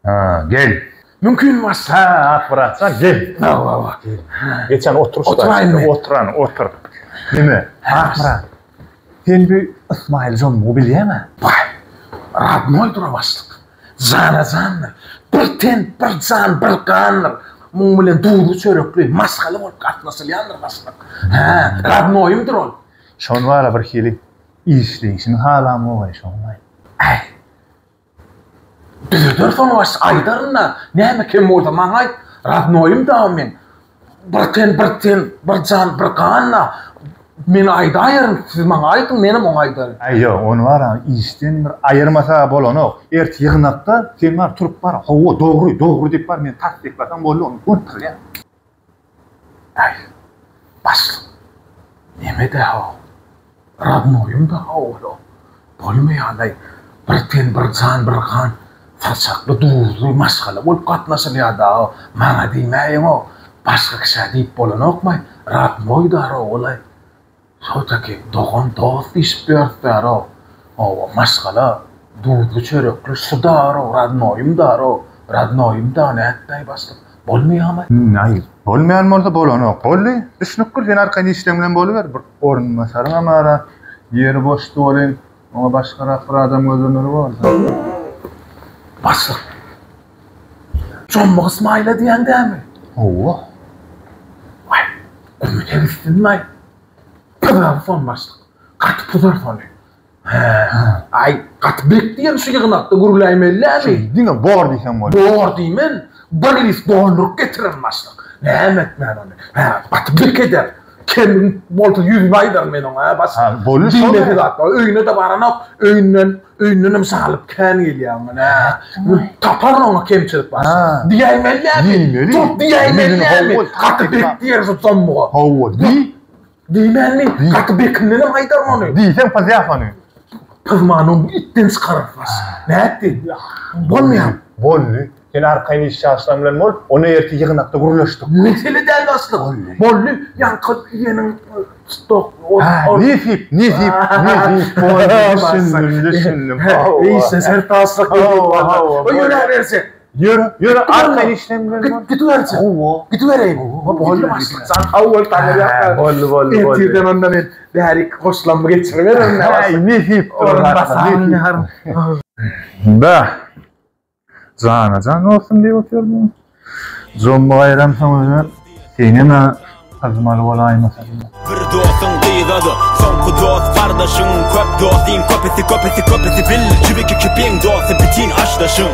Ha, gel. Mümkin başlyk. Ha, Akmyrat jan, gel. Hawa, hawa. Geçen oturuş. Oturaýynmy? Oturan, otur. Neme? Akmyrat. Sen bir Ismail Jommugy bilýäňä? Baý, radnoýdyr o başlyk. Jana jandyr. Bir ten, bir jan, bir gandyr. Muň bilen duzly çörekli, maşgala bolup gatnaşylýandyr başlyk. Hä, radnoýymdyr ol. Şony bara bir hili işleýşini halamok-aý şoň-aý. Äý, Düzederis ony başda aýdaryn-da, näme kem bolsa maňa aýt, radnoýym da o meň. Bir ten, bir ten, bir jan, bir gan-da. Men aýdaýaryn, siz maňa aýdyň, menem oňa aýdaryn. Aý ýok, ony bar-a işden bir aýyrmasa bolanok. Ertir ýygnakda sen bar turup bar, hawa, dogry, dogry diýip bar, meni tassyklasaň boldy, ony görüp durýan. Äý, başlyk, neme-dä-ow, radnoýym-da ol-ow, bolmaýan-aý, bir ten, bir jan, bir gan, saçakly, duzly maşgala bolup gatnaşylýar-da-ow, maňa diýmäýiň-ow, başga kişä diýip bolanokm-aý, radnoý-da-row ol-aý. Şo-taki dogan, dost diýşip ýörüsdärow. Hawa, maşgala, duzly çörekli şu-darow, radnoýym-darow, radnoýym-da, nätdäý başlyk, bolmaýamy? Aý, bolmaýan bolsa bolanok. Boldy, düşnükdir, sen arkaýyn işleň bilen boluber. Bir orunbasaryňam ara ýeri boşdy welin, oňa başgarak bir adam gözlemeli borda. Başlyk, Jommuk Ysmaýyla diýýäň dämi? Hawa. Waý, gümüne gitsin-laý. Pyzarys ony başlyk. Gaty pyzarys ony. Hä, aý, gaty bek diýen şu ýygnakda gürläýmeli dämi? Diňe bor diýseň bolýar. Bor diýmen, bir lis dolduryp getirerin başlyk. Näme etmän ony. Hä, gaty bek eder. Kem bolsa ýüzüne aýdaryn men oňa, hä, başlyk. Hä, boldy şol. Diýmesi zat bar. Öýüne-de baranok, öýünden, öýündenem şalyp kän gelýär oňa, hä. Taparyn oňa kemçilik başlyk. Diýäýmeli dämi? Diýmeli. Turup diýäýmeli dämi? Gaty bek diýer şu zombuga. Hawa, diý. Diýmänmi? Gaty bekindenem aýdaryn ony. Diýseň pyzýas ony. Pyzman ony itden çykararys başlyk. Nätdi? Bolmaýar. Boldy. Sen arkaýyn iş çaşlan bilen bol, ony ertir ýygnakda gürleşdik. Mesele däl başlyk. Boldy. Ýaňky diýeniň stok. Ha, nesip, nesip, nesip boldy. Düşündim, düşündim. Işde sert başlyk. Hawa, ýöräberjek. Ýöre, ýöre arkaýyn işleň bilen bol. Gidiberjek. Hawa. Gidibereýin. Boldy başlyk. Jan sag bol, taňyrýalkasyn. Boldy, boldy, boldy. Ertirden onda men bärik goşulanmy geçiribererin. Äý, nesip. Orunbasarym. Bäh. Jana jan bolsun diýip otyrdyň. Zomba gaýramsoň özem senem-ä gyzmaly bolaýmasaň. Bir dostuň gyzady, soňky dost gardaşyň Köp dost iň köpüsi köpüsi köpüsi bil Jübiki kipiň dosty bitin aşdaşyň.